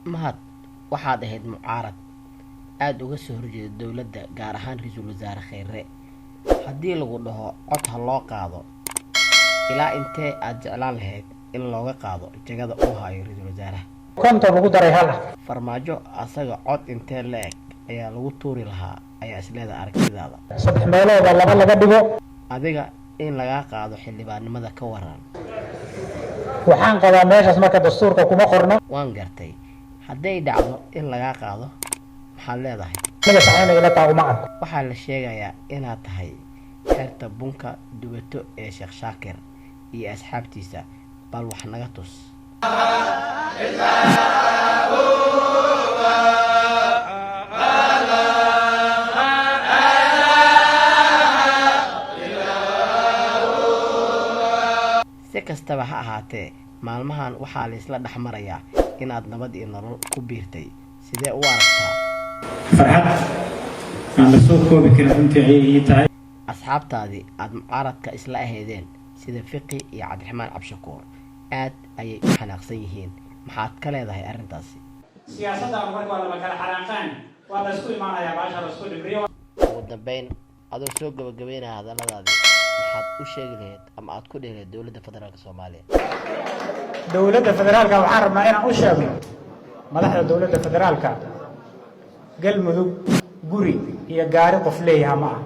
Mahad, waxaad ahayd mucaarad aada uga soo horjeeda dowladda, gaar ahaan Ra-iisul Wasaare Kheyre. Haddii lagu dhaho cod ha loo qaado, ilaa intee aada jeclaan lahayd in looga qaado jagada uu hayo ra-iisul wasaaraha? 50 lagu daray hal ah. Farmaajo asaga cod intee la eg ayaa lagu tuuri lahaa ayaa isleedahay aragtidaada? Saddex meelooda laba laga dhigo. Adiga in lagaa qaado xildhibaannimada ka waran? Waxaan qabaa meeshaas marka dastuurka kuma qorno. Waan gartay. Hadday dhacdo in lagaa qaado, maxaad leedahay? Aniga saxayna ila taa uma arko. Waxaa la sheegayaa inaad tahay xerta bunka dubato ee Sheekh Shaakir iyo asxaabtiisa. Bal wax naga tus. Si kastaba ha ahaatee, maalmahan waxaa la isla dhex marayaa inaad Nabad iyo Nolol ku biirtay. Sidee u aragtaa? Farxad aan la soo koobi karin runtii ayay ii tahay. Asxaabtaadii aada mucaaradka isla ahaydeen sida Fiqi iyo Cabdiraxmaan Cabshakuur aad ayay u xanaaqsan yihiin. Maxaad ka leedahay arrintaasi? Siyaasaddan marka waa lama kala xanaaqaan, waa la isku imaanayaa, baasha la isku dhibriyo. Ugu dambeyn, adoo soo gabagabeynaya hadalladaadii, maxaad u sheegi lahayd ama aad ku dhihi lahayd dowladda federaalka Soomaaliya? Dowladda federaalka waxaan rabnaa inaan u sheegno, madaxda dowladda federaalka, Galmudug guri iyo gaari qof leeyaha ma ah.